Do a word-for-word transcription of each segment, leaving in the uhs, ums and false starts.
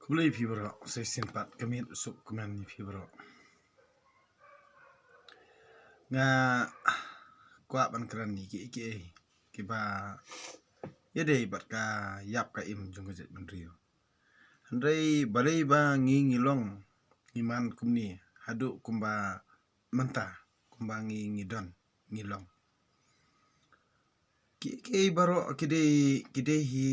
Khublei phi baroh, sa shisien pat ka miet u suk kmen ïa phi baroh. Nga kwah ban kren ïa kiei kiei kiba ïadei bad ka ïap ka im jong ka jaitbynriew. Hynrei balei ba ngi ngi long ngi man kumne haduh kumba mynta, kumba ngi ngi don ngi long. Kiei kiei baroh ki dei, ki dei hi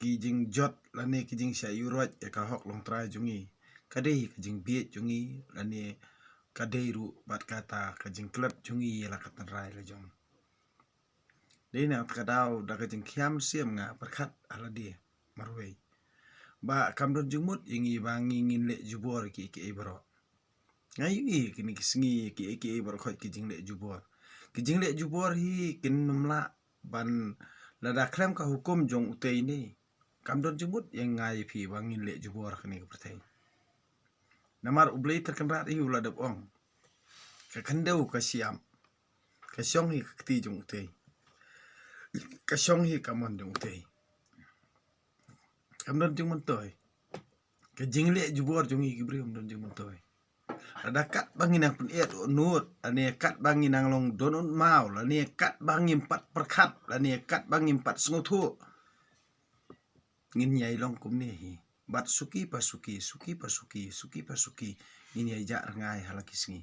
ki jingjot lane ki jingshah ïuhroit ïa ka hok longtrai jong ngi. Ka dei hi ka jingbieit jong ngi lane ka dei ruh bad kata ka jingklet jong ngi ïa la ka tynrai la jong. Dei na kata ka daw da ka jingkhiah mynsiem nga pyrkhat ha lade marwei ba kam don jingmut ïa ngi ba ngi ngin leh jubor kiei kiei baroh. Nga ïohi kine ki sngi kiei kiei baroh khoit ki jingleh jubor. Ki jingleh jubor hi kin nym lah ban, lada khlem ka hukum jong utei ne, kam don jingmut ïa nga ïa phi ba ngin leh jubor kane ka pyrthei. Namar U Blei Trai Kynrad hi u la dep ong, ka khyndew ka shyiap, ka shong hi ka kti jong utei, ka shong hi ka mon jong utei. Kam don jingmyntoi. Ka jingleh jubor jong ngi ki briew kam don jingmyntoi. Lada katba ngi nang pyneh utnud lane katba ngi nang long don utmaw lane katba ngim pat pyrkhat lane katba ngim pat sngewthuh, ngin ïai long kumne hi. Bad suki pa suki, suki pa suki, suki pa suki, ngin ïai jah rngai ha la ki sngi.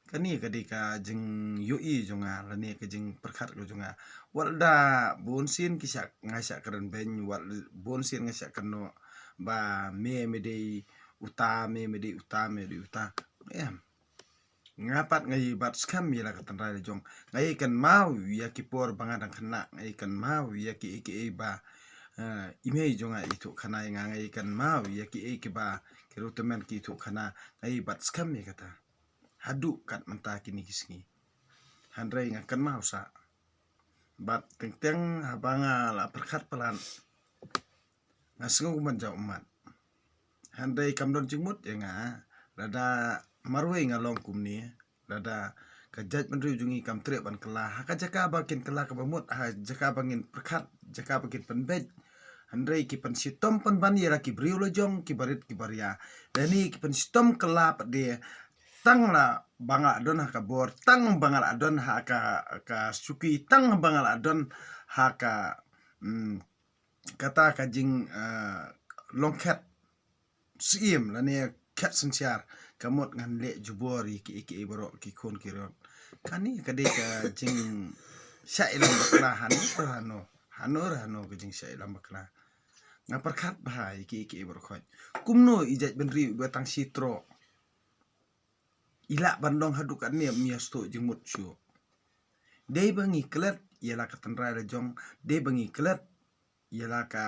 Kane ka dei ka jingïohi jong nga lane ka jingpyrkhat ka jong nga. Wat la da bun sien ki shah, nga shah kren beiñ, wat la bun sien nga shah kynnoh ba me me dei uta, me me dei uta, me dei uta. Em. Nga pat nga ïai bat skhem ïa la ka tynrai la jong. Nga ïai kynmaw ïa ki por ba nga dang khynnah, nga ïai kynmaw ïa kiei kiei ba, eh, i mei jong nga i thuh khana ïa nga, nga ïai kynmaw ïa kiei kiba ki ruh tymmen ki thuh khana, nga ïai bat skhem ïa kata. Haduh kat mynta kine ki sngi. Hynrei nga kynmaw sa. Bad teng teng haba nga la pyrkhat palat, nga sngew kumban jaw ummat. Hynrei kam don jingmut ïa nga, lada marwei nga long kumne, lada ka jaitbynriew jong ngi kam treh ban kylla ha ka jaka ba kin kylla kaba mut, ha jaka ba ngin pyrkhat, jaka ba kin pynbeit. Hynrei ki pynshitom pynban ïa la ki briew la jong, ki barit ki baria. Lane ki pynshitom kylla pat de tang la ba nga la don ha ka bor, tang ba nga la don ha ka, ka suki, tang ba nga la don ha ka, mm, kata ka jing, eh, long khet syiem lane khet synshar, ka mut ngan leh jubor ïa kiei kiei baroh ki khun ki riot. Kane ka dei ka jingshah ïalam bakla hano re hano, hano re hano ka jingshah ïalam bakla. Nga pyrkhat bha ïa kiei kiei baroh khoit. Kumno i jaitbynriew iba tang shi troh i lah ban long haduh katne ym ïa sngewthuh jingmut shuh. Dei ba ngi klet ïa la ka tynrai la jong, dei ba ngi klet ïa la ka,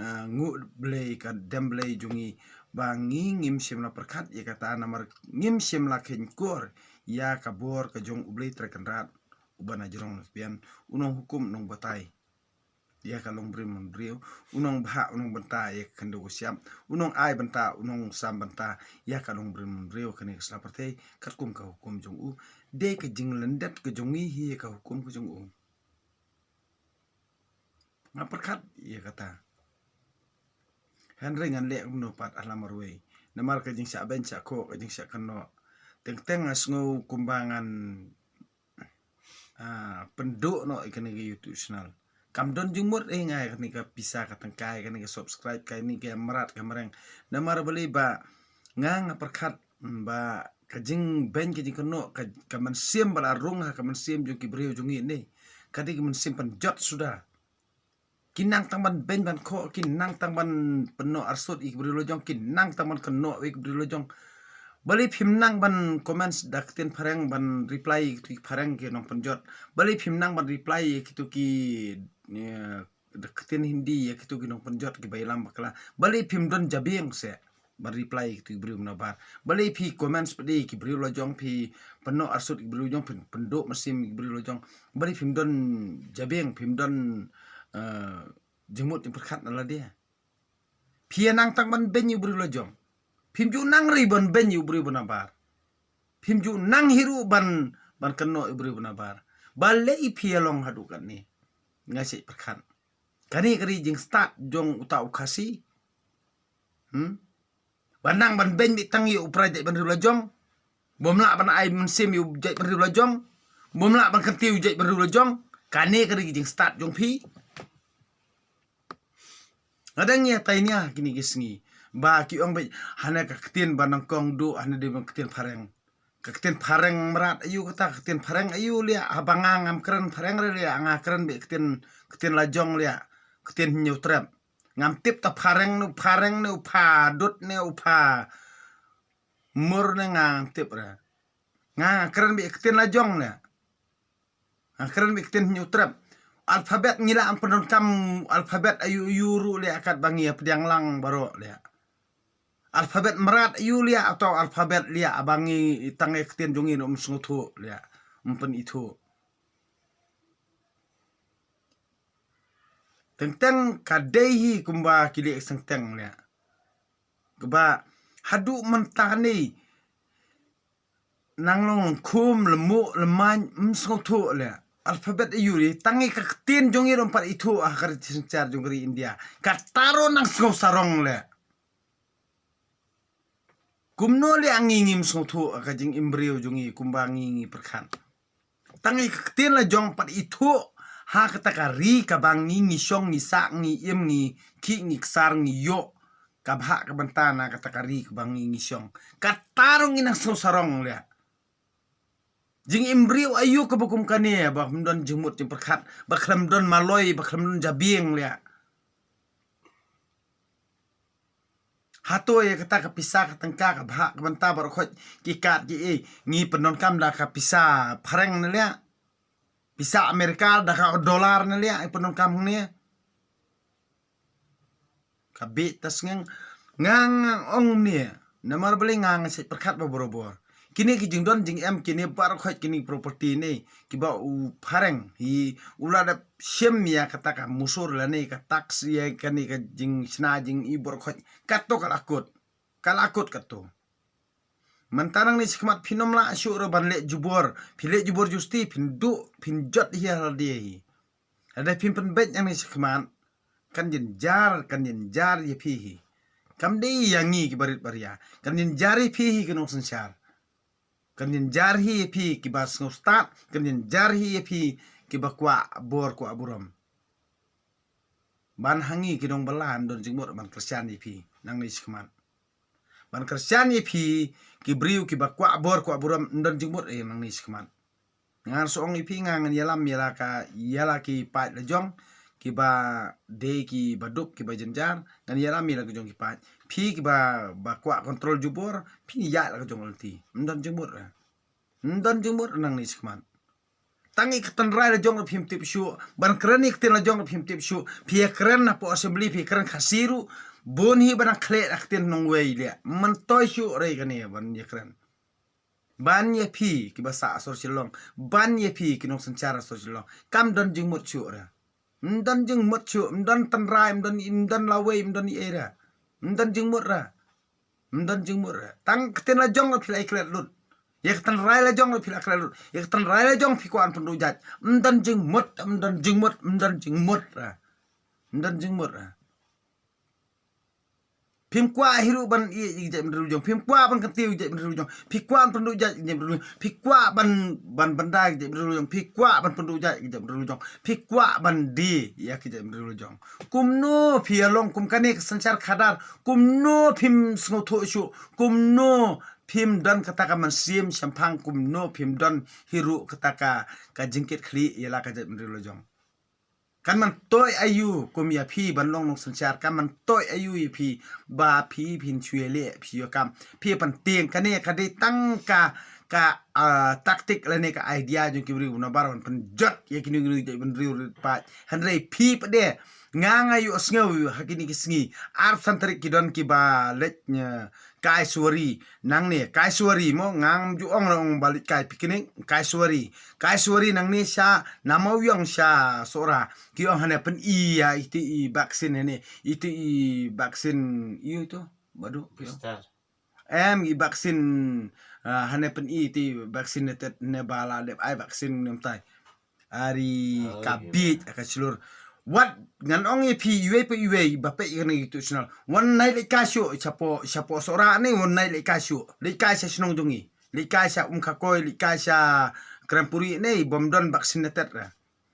eh, nguh Blei ka dem Blei jong ngi, ba ngi ngim shym la pyrkhat ïa kata namar ngim shym la kheiñ kor ïa ka bor ka jong U Blei Trai Kynrad uba na jrong na tbian, u nonghukum u nongbatai ïa ka longbriew manbriew, u nongbha u nongbynta ïa ka khyndew ka shyiap, u nongai bynta u nongsam bynta ïa ka longbriew manbriew kane ka sla pyrthei katkum ka hukum jong u. Dei ka jinglyndet ka jong ngi hi ïa ka hukum ka jong u. Nga pyrkhat ïa kata. Hynrei ngan leh kumno pat ha la marwei. Namar ka jingshah beiñ shah khoh, ka jingshah kynnoh. Teng teng nga sngew kumba ngan, ah, pynduh noh ïa kane ka YouTube channel. Kam don jingmut ei nga ïa kane ka pisa ka tyngkai, kane ka subscribe, kane ka mrad ka mreng. Namar balei ba nga nga pyrkhat, mm, ba ka jingbeiñ ka jingkynnoh ka, ka mynsiem ba la rung ha ka mynsiem jong ki briew jong ngi ne. Ka dei ka mynsiem pynjot suda. Ki nang tang ban beiñ ban khoh, ki nang tang ban pynnoh arsut ïa ki briew la jong, ki nang tang ban kynnoh ïa ki briew la jong. Balei phim nang ban comments da ka ktien phareng ban reply ïa kito ki phareng ki nongpynjot. Balei phim nang ban reply ïa kito ki, eh, da ka ktien Hindi ïa kito ki nongpynjot kiba ïalam bakla. Balei phim don jabieng seh ban reply ïa kito ki briew nabar. Balei phi comments pat de ïa ki briew la jong, phi pynnoh arsut ïa ki briew la jong, phi pynduh mynsiem ïa ki briew la jong. Balei phim don jabieng, phim don, eh, jingmut jingpyrkhat na lade. Phi ïa nang tang ban beiñ ïa u briew la jong. Phim ju nang ruh ban beiñ ïa u briew ba nabar. Phim ju nang hi ruh ban, ban kynnoh ïa u briew ba nabar. Balei phi ïa long haduh katne. Nga shait pyrkhat. Kane ka dei jingstad jong uta u Khasi. Hmm? Ban nang ban beiñ beit tang ïa u para jaitbynriew la jong. Bym lah ban ai mynsiem ïa u jaitbynriew la jong. Bym lah ban kyntiew ïa u jaitbynriew la jong. Kane ka dei ka jingstad jong phi. Nga dang ïa tai nia kine ki sngi ba ki ong beit hane ka ktien ba nyngkong duh hane dei ban ktien phareng. Ka ktien phareng mrad aïu kata, ka ktien phareng aïu liah, haba nga ngam kren phareng re liah, nga kren beit ktien, ktien la jong liah, ktien hynñiewtrep. Ngam tip ta phareng ne u phareng ne u pha dud ne u pha mur ne nga ngam tip re. Nga kren beit ktien la jong liah. Nga kren beit ktien hynñiewtrep. Alphabet ngi lah ban pyndonkam alphabet aïu aïu ruh liah katba ngi ïa pdiang lang baroh liah. Alphabet mrad aïu liah, uto alphabet liah ba ngi tang ïa ktien jong ngi ruh ym sngewthuh liah, ym pynithuh. Teng teng ka dei hi kumba ki leh sengteng liah. Kaba haduh mynta ne nang long khum, lemu, lemain, ym sngewthuh liah. Alphabet aïu liah, tang ïa ka ktien jong ngi ruh ym pat ithuh ha ka ri synshar jong ka ri India. Kata ruh nang sngew sarong liah. Kumno liah ngi ngim sngewthuh ka jingim briew jong ngi kumba ngi ngi pyrkhat. Tang ïa ka ktien la jong pat ithuh ha kata ka ri kaba ngi ngi shong ngi sah ngi im ngi khih ngi ksar ngi ïoh. Ka bhah ka bynta na kata ka ri kaba ngi ngi shong. Kata ruh ngi nang sngew sarong liah. Jingim briew aïu kaba kum kane ba khlem don jingmut jingpyrkhat, ba khlem don maloi, ba khlem don jabieng liah. Hato ïa kata ka pisa ka tyngka ka bhah ka bynta baroh khoit ki kat ki ei ngi pyndonkam da ka pisa phareng ne liah. Pisa Amerika da ka dollar ne liah ngi pyndonkam hangne. Ka beit ta sngeng nga nga ong ne namar balei nga nga sait pyrkhat ba borobor. Kine ki jingdon jingem kine baroh khoit kine property ne kiba u phareng hi u la dep shim ïa kata ka musur lane ka tax ïa kane ka jingshna jing i baroh khoit kato ka la kut. Ka la kut kato. Mynta nangne shakhmat phin ym lah shuh ruh ban leh jubor. Phin leh jubor justi phin duh phin jot hi ha lade hi. Lada phim pynbeit nangne shakhmat kan jynjar kan jynjar ïa phi hi. Kam dei ïa ngi kiba rit baria kan jynjar ïa phi hi ki nongsynshar. Kan jynjar hi ïa phi kiba sngewstad, kan jynjar hi ïa phi kiba kwah bor kwah burom. Ban ha ngi ki nongbylla ym don jingmut ban kyrshan ïa phi nangne shakhmat. Ban kyrshan ïa phi ki briew kiba kwah bor kwah burom ym don jingmut ïa nangne shakhmat. Ngan sa ong ïa phi nga ngan ïalam ïa la ka ïa la ki paid la jong kiba dei kiba duk kiba jynjar ngan ïalam ïa la ki jong ki paid. Phi kiba ba kwah control jubor phi ïaid la ka jong lynti. Ym don jingmut re. Ym don jingmut re nangne shakhmat. Tang ïa ka tynrai la jong ruh phim tip shuh ban kren ïa ka ktien la jong ruh phim tip shuh. Phi ïa kren na po assembly phi kren Khasi ruh bun hi ban khleh la ka ktien nongwei liah. Myntoi shuh re kane ban ïa kren. Ban ïa phi kiba sah sor Shillong ban ïa phi ki nongsynshar sor Shillong kam don jingmut shuh re. Ym don jingmut shuh, ym don tynrai, ym don ym don lawei, ym don i ei re. Ym don jingmut re. Ym don jingmut re. Tang ktien la jong phi la klet lut. Ïa ka tynrai la jong phi la klet lut. Ïa ka tynrai la jong phi kwah pynduh jait. Ym don jingmut, ym don jingmut, ym don jingmut re. Ym don jingmut re. Phim kwah hi ruh ban ïa ïa ki jaitbynriew jong. Phim kwah ban kyntiew ïa ki jaitbynriew jong. Phi kwah pynduh jait ïa ki jaitbynriew jong. Phi kwah ban ban bynda ïa ki jaitbynriew jong. Phi kwah ban pynduh jait ïa ki jaitbynriew jong. Phi kwah ban die ïa ki jaitbynriew jong. Kumno phi ïa long kum kane ka synshar khadar. Kumno phim sngewthuh shuh. Kumno phim don kata ka mynsiem shemphang. Kumno phim don hi ruh kata ka ka jingkit khlieh ïa la ka jaitbynriew la jong. Kan myntoi aïu kum ïa phi ban long nongsynshar, kan myntoi aïu ïa phi ba phi phin shu ïaleh phi ïoh kam phi pyntieng kane ka dei tang ka ka ah, taktik lane ka idea jong ki briew na bar ban pynjot ïa kine kine jaitbynriew rit paid. Hynrei phi pat de nga nga ïoh sngew ha kine ki sngi arphew san tarik ki don kiba leit kai suwari nangne kai suwari mo ngam ju ong long ba leit kai picnic kai suwari. Kai suwari nangne sha na Mawïong sha Sohra. Ki ong hane pyni ïa iti i vaccine hane iti i vaccine ïa ito badu. Em i vaccine hane pyni iti vaccine ne tet ne ba la dep ai vaccine ne mtai. Ari ka bit ka chlur. Wat ngan ong ïa phi iwei pa iwei ba peit ïa kane ka YouTube channel, wan nai leit kai shuh shapoh, shapoh Sohra ne, wan nai leit kai shuh. Leit kai sha shnong jong ngi, leit kai sha Umkhakoi, leit kai sha Krenpuri ne, bym don vaccinated re.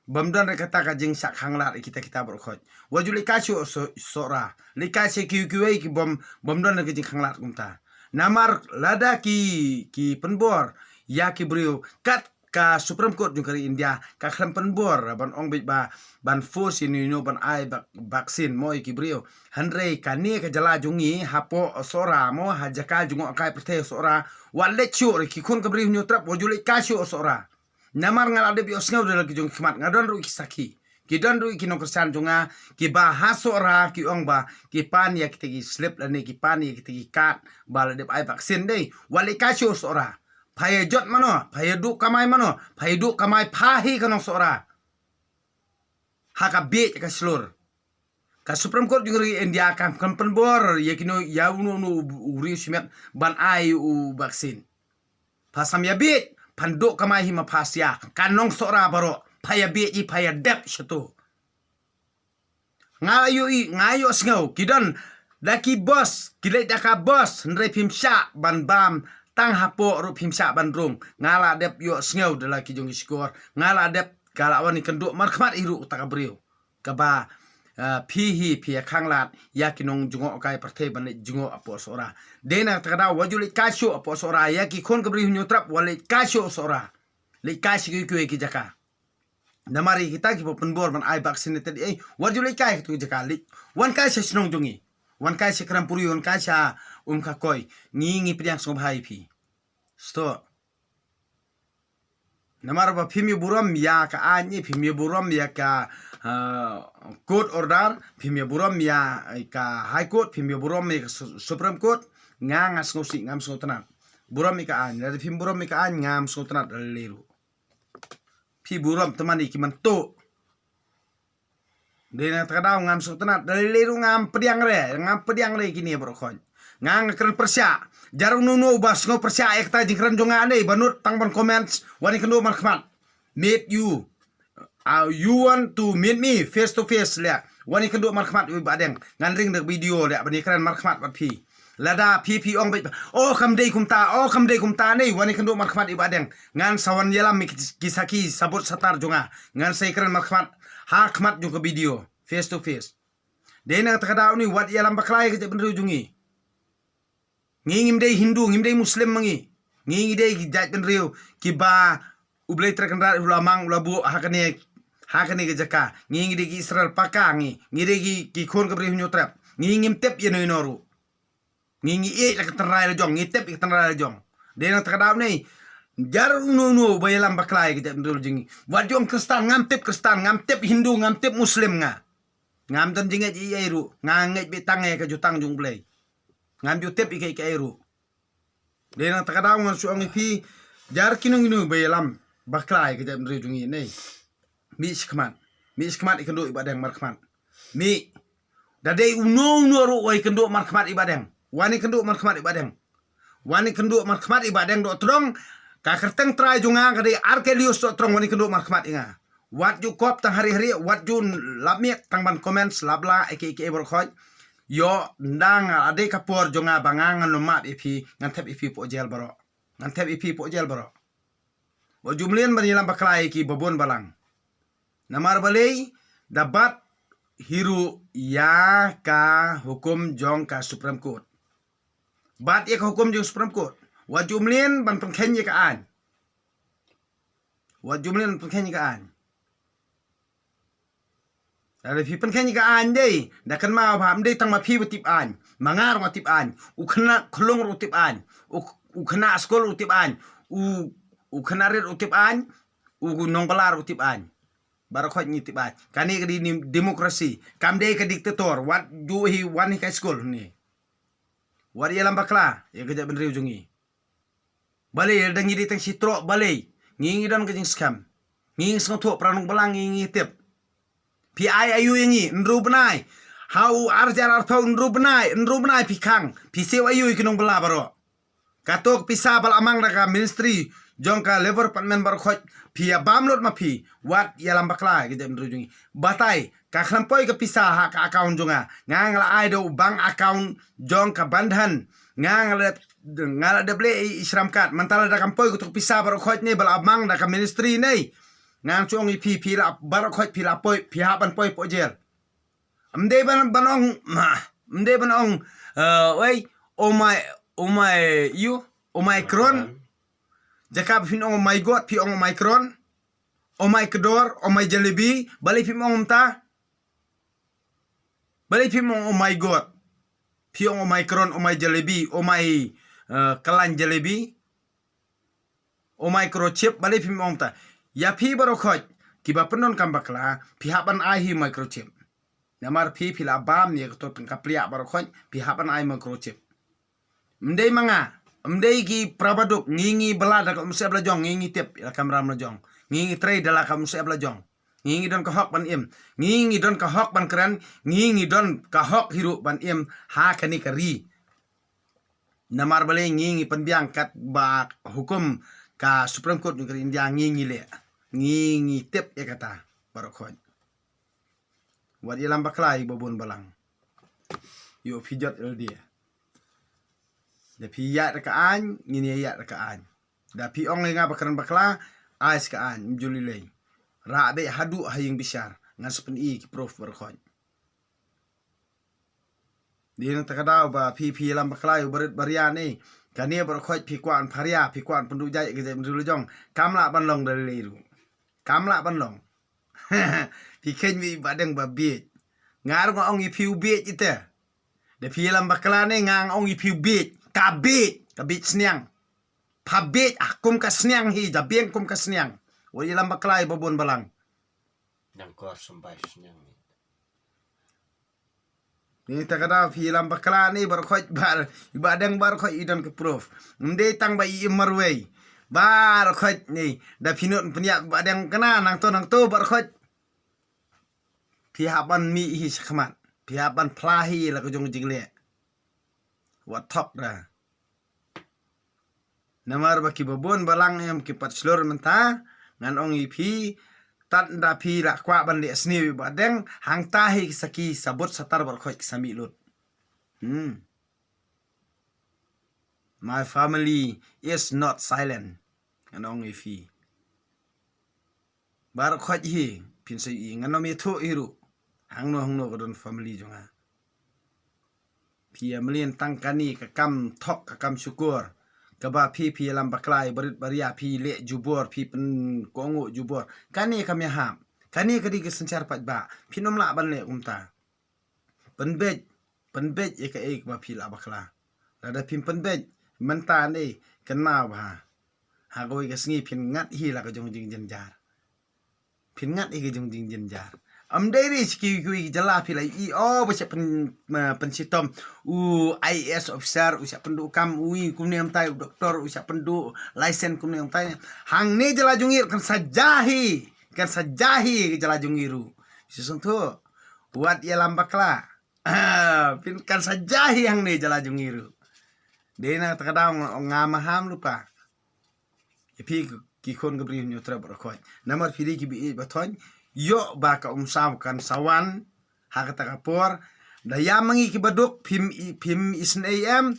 Bym don re kata ka jingshah khanglad ïa kita kita baroh khoit. Wat ju leit kai shuh Soh-, Sohra. Leit kai sha kiwei kiwei ki bym, bym don re ka jingkhanglad kumta. Namar lada ki, ki pynbor ïa ki briew kat ka Supreme Court jong ka ri India ka khlem pynbor ban ong beit ba ban force ïano ïano ban ai vak-, vaccine mo ïa ki briew. Hynrei kane ka jylla jong ngi hapoh Sohra mo, ha jaka jngohkai pyrthei Sohra, wat leit shuh re, ki khun ka Bri Hynñiewtrep, wat ju leit kai shuh Sohra. Namar nga la dep ïohsngew da la ki jong ki khmat, nga don ruh ki sakhi. Ki don ruh ki nongkyrshan jong nga kiba ha Sohra ki ong ba ki pan ïa kita ki slip lane ki pan ïa kita ki kad ba la dep ai vaccine dei. Wat leit kai shuh Sohra. Pha ïa jot mano, pha ïa duh kamai mano, pha ïa duh kamai pha hi ka nong Sohra. Ha ka bieit ka shlur. Ka Supreme Court jong ka ri India kam, kam pynbor ïa kino ïa uno uno u, u riewshimet ban ai u vaccine. Pha sam ïa bieit, phan duh kamai hi ma pha sia, ka nong Sohra baroh, pha ïa bieit hi, pha ïa dep shato. Nga ïohi, nga ïohsngew, ki don da ki bus, ki leit da ka bus, hynrei phim shah ban bam, tang hapoh ruh phim shah ban rung. Nga la dep ïohsngew da la ki jong ki shkor, nga la dep, ka la wan ïakynduh markhmat hi ruh kata ka briew. Kaba, ah, phi hi phi ïa khanglad ïa ki nong jngohkai pyrthei ban leit jngoh hapoh Sohra. Dei na kata ka daw wat ju leit kai shuh hapoh Sohra, ïa ki khun ka Bri Hynñiewtrep wat leit kai shuh Sohra. Leit kai sha kiwei kiwei ki jaka. Namar ïa kita kiba pynbor ban ai vaccinated ei, wat ju leit kai ha kitu ki jaka, leit. Wan kai sha shnong jong ngi. Wan kai sha Krenpuri, wan kai sha Umkhakoi. Ngi, ngi pdiang sngewbha ïa phi. Stop. Namar ba phim ïa burom ïa ka aiñ, phim ïa burom ïa ka, ah, court order, phim ïa burom ïa ka High Court, phim ïa burom ïa ka Su-, Supreme Court, nga, nga sngewsih, ngam sngewtynnat. Burom ïa ka aiñ, lada phim burom ïa ka aiñ, ngam sngewtynnat da lei lei ruh. Phi burom tymmen ïa ki mynta. Dei na kata ka daw ngam sngewtynnat, da lei lei ruh ngam pdiang re, ngam pdiang re kine baroh khoit. Nga, nga kren pyrshah. Jar uno uno uba sngew pyrshah ïa kata jingkren jong nga ne, ba nud tang ban comment, wan ïakynduh markhmat. Meet you. Ah, you want to meet me face to face leh. Wan ïakynduh markhmat ïa u Bah Deng. Ngan ring da ka video leh ban ïakren markhmat bad phi. Lada phi phi ong beit, oh kam dei kumta, oh kam dei kumta ne, wan ïakynduh markhmat ïa u Bah Deng. Ngan sa wan ïalam ïa ki, ki sakhi sabut satar jong nga. Ngan sa ïakren markhmat ha khmat jong ka video, face to face. Dei na kata ka daw ne wat ïalam bakla ïa ka jaitbynriew jong ngi. Ngi ngim dei Hindu, ngim dei Muslim ma ngi. Ngi ngi dei ki jaitbynriew kiba U Blei Trai Kynrad u la mang u la buh ha kane, ha kane ka jaka. Ngi ngi dei ki Israel paka ngi. Ngi dei ki, ki khun ka Bri Hynñiewtrep. Ngi ngim tip ïano ïano ruh. Ngi ngi ïeit la ka tynrai la jong, ngi tip ïa ka tynrai la jong. Dei na kata ka daw ne, jar uno uno ba ïalam bakla ïa ka jaitbynriew jong ngi. Wat ju ong Khristan, ngam tip Khristan, ngam tip Hindu, ngam tip Muslim nga. Ngam don jingngeit ïa ei ruh, nga ngeit beit tang ïa ka jutang jong U Blei. Ngam ju tip ïa kaei kaei ruh. Dei na kata ka daw ngan shu ong ïa phi, jar kino kino ba ïalam bakla ïa ka jaitbynriew jong ngi ne, mih shakhmat. Mih shakhmat ïakynduh ïa u Bah Deng markhmat. Mih. Da dei uno uno ruh wan ïakynduh markhmat ïa u Bah Deng. Wan ïakynduh markhmat ïa u Bah Deng. Wan ïakynduh markhmat ïa u Bah Deng doh tdong. Ka kyrteng trai jong nga ka dei Arkelius doh tdong, wan ïakynduh markhmat ïa nga. Wat ju kop tang hari hari, wat ju lap miet tang ban comment lap la ïa kiei kiei baroh khoit. Ïoh, nda nga la dei ka por jong nga ba nga ngan ym map ïa phi, ngan thep ïa phi poh jel baroh. Ngan thep ïa phi poh jel baroh. Wat ju mlien ban ïalam bakla ïa ki babun balang. Namar balei, da bat hi ruh ïa ka hukum jong ka Supreme Court. Bat ïa ka hukum jong Supreme Court. Wat ju mlien ban pynkheiñ ïa ka aiñ. Wat ju mlien ban pynkheiñ ïa ka aiñ. Lada phi pynkheiñ ïa ka aiñ dei, da kynmaw ba ym dei tang ma phi ba tip aiñ, ma nga ruh nga tip aiñ, u khynnah khyllung ruh u tip aiñ, u, u khynnah skul ruh u tip aiñ, u, u khynnah rit ruh u tip aiñ, u nongbylla ruh u tip aiñ. Baroh khoit ngi tip aiñ. Kane ka dei ni democracy. Kam dei ka dictator. Wat ju hi wan hi ka skul ni. Wat ïalam bakla ïa ka jaitbynriew jong ngi. Balei, lada ngi dei tang shi troh, balei? Ngi ngi don ka jingskhem. Ngi ngi sngewthuh, para nongbylla ngi ngi tip. Phi ai aïu ïa ngi, hynriew bnai. Ha u ar hajar arphew, hynriew bnai, hynriew bnai phi khang. Phi siew aïu ïa ki nongbylla baroh? Kato ka pisa ba la mang da ka ministry jong ka Labour Department baroh khoit, phi ïa bam lut ma phi. Wat ïalam bakla ïa ka jaitbynriew jong ngi. Batai, Ka khlem poi ka pisa ha ka account jong nga. Nga nga la ai da u bank account jong ka Bandhan. Nga nga la, nga la dep leh i, i shram card. Mynta lada kam poi kato ka pisa baroh khoit ne ba la mang da ka ministry ne. Nga nga shu ong ïa phi, phi la baroh khoit phi la poi, phi hap ban poi hapoh jail. Ym dei ban, ban ong, ma, ym dei ban ong, eh, wei, oh my, oh my, you, Omicron. Jaka ba phin ong oh my God, phi ong Omicron. Oh my kdor, oh my jalebi, balei phim ong mynta? Balei phim ong oh my God? Phi ong Omicron, oh my jalebi, oh my, eh, kalan jalebi. Oh microchip, balei phim ong mynta? Ïa phi baroh khoit, kiba pyndonkam bakla, phi hap ban ai hi microchip. Namar phi phi la bam ïa kato tyngka pliah baroh khoit, phi hap ban ai microchip. Ym dei ma nga, ym dei ki para baduk, ngi ngi bylla da ka umsyep la jong, ngi ngi tip ïa la kamram la jong, ngi ngi trei da la ka umsyep la jong. Ngi ngi don ka hok ban im, ngi ngi don ka hok ban kren, ngi ngi don ka hok hi ruh ban im ha kane ka ri. Namar balei ngi ngi pynbiang katba hukum ka Supreme Court jong ka India, ngi ngi leh, ngi ngi tip ïa kata baroh khoit. Wat ïalam bakla ïa ba bun balang. Ïoh phi jot ïalade. Da phi ïaid da ka aiñ, ngin ïa ïaid da ka aiñ. Da phi ong ïa nga ba kren bakla, ai sa ka aiñ, ym ju lei lei. Rah beit haduh ha ïing bishar, ngan sa pyni ki proof baroh khoit. Dei na kata ka daw ba phi phi ïalam bakla ïa u barit baria ne. Kane baroh khoit phi kwah ban pharia, phi kwah ban pynduh jait ïa ka jaitbynriew la jong. Kam lah ban long da lei lei ruh. Kam lah ban long. Phi kheiñ ïa i Bahdeng ba bieit. Nga ruh nga ong ïa phi u bieit ite. Da phi ïalam bakla ne nga nga ong ïa phi u bieit. Ka bieit, ka bieit sniang. Pha bieit, ah, kum ka sniang hi, da biang kum ka sniang. Wat ïalam bakla ïa ba bun balang. Nang kor symbai sniang ni. Ni ta ka daw phi ïalam bakla ne baroh khoit ba, i Bahdeng baroh khoit i don ka proof. Ym dei tang ba i im marwei. Baroh khoit ne, da phi nud pynïap Bahdeng kane nangto nangto baroh khoit. Phi hap ban mih hi shakhmat. Phi hap ban phla hi la ka jong jingleh. Wat thok da. Namar ba kiba bun balang em ki pat shlur mynta, ngan ong ïa phi, tad da phi la kwah ban leh sniew ïa Bahdeng, hangta hi ki sa ki sabut satar baroh khoit ki sa mih lut. Hmm. My family is not silent. Ngan ong ïa phi. Baroh khoit hi, phin sa ïohi, ngan ym ïathuh hi ruh. Hangno hangno ka don family jong nga. Phi ïa mlien tang kane ka kam thok ka kam shukor. Kaba phi phi ïalam bakla ïa barit baria phi leh jubor phi pynkohnguh jubor. Kane kam ïahap. Kane ka dei ka synshar paidbah. Phin ym lah ban leh kumta. Pynbeit, pynbeit ïa kaei kaba phi la bakla. Lada phim pynbeit, mynta ne kynmaw bha. Ha kawei ka sngi phin ngat hi la ka jong jingjynjar. Phin ngat hi ka jong jingjynjar. Ym dei ri sha kiwei kiwei ki jylla phi la i o ba sha pyn, ma, pynshitom u I A S officer, u sha pynduh kam u i kumne ym tai, u doktor u sha pynduh license kumne ym tai. Hangne jylla jong ngi kan sa ja hi, kan sa ja hi ka jylla jong ngi ruh. Shu sngewthuh. Wat ïalam bakla. Ah, phin kan sa ja hi hangne jylla jong ngi ruh. Dei na kata ka daw nga, nga maham lypa. Ïa phi ki khun ka briew Hynñiewtrep baroh khoit. Namar phi dei kiba ïeit ba thoiñ. Ïoh ba ka umsaw kan sa wan ha kata ka por. Da ïa ma ngi kiba duk phim i, phim isynei em.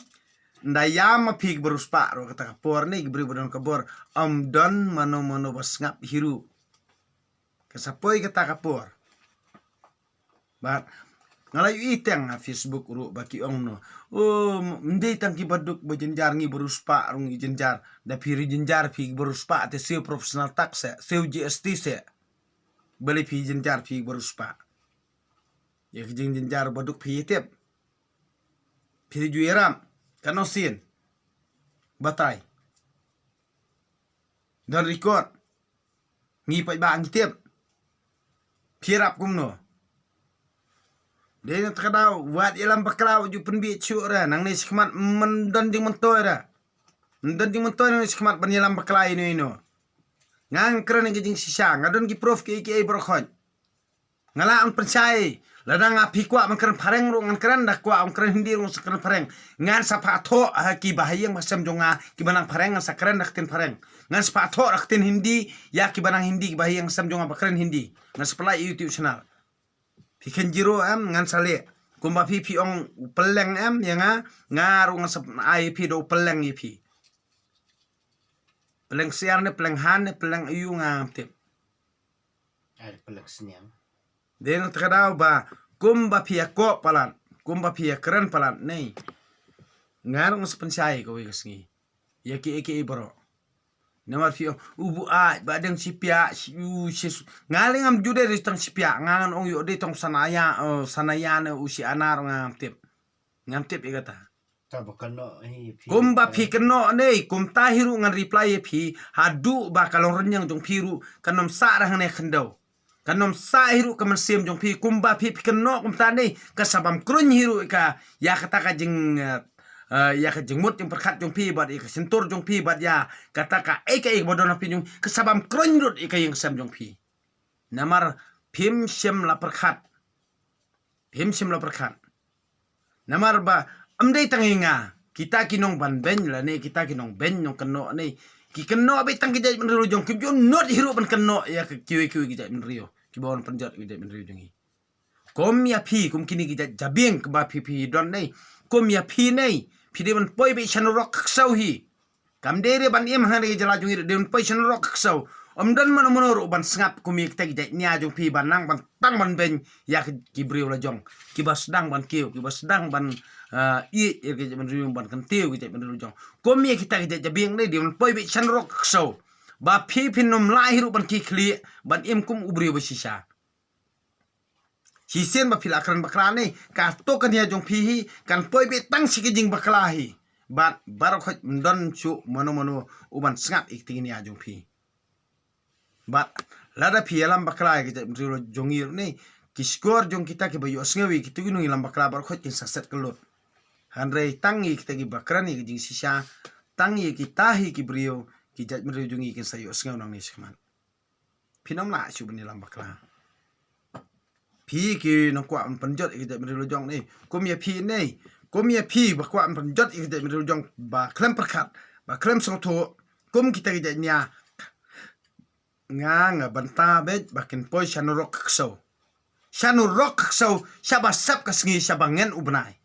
Da ïa ma phi kiba riewspah ruh kata ka por ne ki briew ba don ka bor. Ym don mano mano ba sngap hi ruh. Ka sa poi kata ka por. Bad nga la ïohi teng ha Facebook ruh ba ki ong no. O, ym dei tang kiba duk ba jynjar, ngi ba riewspah ruh ngi jynjar. Da phi ruh jynjar phi ba riewspah te siew professional tax se, siew G S T se. Balei phi jynjar phi ba riewspah? Ïa ki jingjynjar ba duk phi tip. Phi ruh ju ïarap. Katno sien. Batai. Don record. Ngi paidbah ngi tip. Phi ïarap kumno? Dei na kata ka daw wat ïalam bakla wat ju pynbieit shuh re, nangne shakhmat ym don jingmyntoi re. Ym don jingmyntoi nangne shakhmat ban ïalam bakla ino ino. Nga ngan kren ïa ka jingshisha, nga don ki proof kiei kiei baroh khoit. Nga lah ban pynshai. Lada nga phi kwah ban kren phareng ruh ngan kren, da kwah ban kren Hindi ruh ngan sa kren phareng. Ngan sa phah thoh ha kiba ha ïing ba ha sem jong nga kiba nang phareng, ngan sa kren da ka ktien phareng. Ngan sa phah thoh da ka ktien Hindi ïa kiba nang Hindi, kiba ha ïing ha sem jong nga ba kren Hindi. Ngan sa pynlait YouTube channel. Phi khein jiro em, ngan sa leh. Kumba phi phi ong u pylleng em ïa nga, nga ruh ngan sa ai ïa phi da u pylleng ïa phi. Pylleng siar ne pylleng han ne pylleng aïu ngam tip. Ai, pylleng sniang. Dei na kata ka daw ba kumba phi ïa koh palat, kumba phi ïa kren palat ne, nga ruh ngan sa pynshai kawei ka sngi ïa kiei kiei baroh. Namar phi ong u buaid ba dang shipiah, shi u shi. Nga leh ngam ju dei tang shipiah, nga ngan ong ïoh dei tang sanaya, eh, sanaya ne u shi anar ngam tip. Ngam tip ïa kata. Ta ba kynnoh hi phi. Kumba phi kynnoh ne, kumta hi ruh ngan reply ïa phi, haduh ba ka long rynïeng jong phi ruh kan ym sah hangne khyndew. Kan ym sah hi ruh ka mynsiem jong phi, kumba phi phi kynnoh kumta ne, ka sa bam kruiñ hi ruh ka, ïa kata ka jing, eh, eh, ïa ka jingmut jingpyrkhat jong phi, bad ïa ka shyntur jong phi, bad ïa kata kaei kaei ba don ha phi jong, ka sa bam kruiñ ruh ïa ka ïing ka sem jong phi. Namar phim shym la pyrkhat. Phim shym la pyrkhat. Namar ba ym dei tang ïa nga, kita ki nongbynbeiñ lane kita ki nongbeiñ nongkynnoh ne, ki kynnoh beit tang ki jaitbynriew jong, kim ju nud hi ruh ban kynnoh ïa kiwei kiwei ki jaitbynriew kiba wan pynjot ïa ki jaitbynriew jong ngi. Kum ïa phi, kum kine ki jait jabieng kiba phi phi don ne, kum ïa phi ne, phi dei ban poi beit sha nurok ka ksew hi. Kam dei re ban im hangne ka jylla jong ngi, dei ban poi sha nurok ka ksew. Ym don mano mano ruh ban sngap kum ïa kita ki jait nia jong phi ban nang ban tang ban beiñ ïa ki, ki briew la jong, kiba sdang ban kiew, kiba sdang ban, ah, ïeit ïa ki jaitbynriew, ban kyntiew ki jaitbynriew la jong. Kum ïa kita ki jait jabieng ne, dei ban poi beit sha nurok ka ksew. Ba phi phin ym lah hi ruh ban khie khlieh ban im kum u briew ba shisha. Shisien ba phi la kren bakla ne, kato ka nia jong phi hi kan poi beit tang sha ka jingbakla hi. Bad baroh khoit ym don shuh mano mano u ban sngap ïa kata ka nia jong phi. Bad lada phi ïalam bakla ïa ka jaitbynriew jong ngi ruh ne, ki shkor jong kita kiba ïohsngew ïa kito ki nongïalam bakla baroh khoit kin sa set kyllut. Hynrei tang ïa kita kiba kren ïa ka jingshisha, tang ïa kita hi ki briew, ki jaitbynriew jong ngi kin sa ïohsngew nangne shakhmat. Phin ym lah shuh ban ïalam bakla. Phi ki nongkwah ban pynjot ïa ka jaitbynriew la jong ne, kum ïa phi ne, kum ïa phi ba kwah ban pynjot ïa ka jaitbynriew la jong ba khlem pyrkhat, ba khlem sngewthuh, kum kita ki jait nia, nga nga bynta beit ba kin poi sha nurok ka ksew. Sha nurok ka ksew, shaba sep ka sngi, shaba ngen u bnai.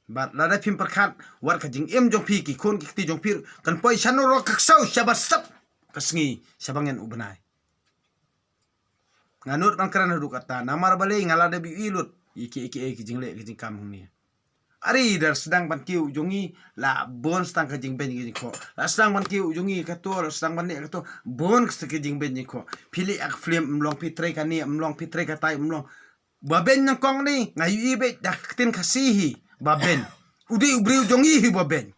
Bad lada phim pyrkhat, wat ka jingim jong phi, ki khun ki kti jong phi ruh kan poi sha nurok ka ksew, shaba sep ka sngi, shaba ngen u bnai. Nga nud ban kren haduh katta, namar balei nga la dep ïohi lut ïa ki, ïa ki, ïa ki jingleh ki jingkam hangne. Are da sdang ban kiew jong ngi, la bun sdang ka jingbeiñ ka jingkhoh. La sdang ban kiew jong ngi kato, la sdang ban leh kato, bun sdang ka jingbeiñ jingkhoh. Phi leh ïa ka film ym long, phi trei kane ym long, phi trei katai ym long. Ba beiñ nyngkong ne, nga ïohi beit da ka ktien Khasi hi, ba beiñ. U dei u briew jong ngi hi ba beiñ.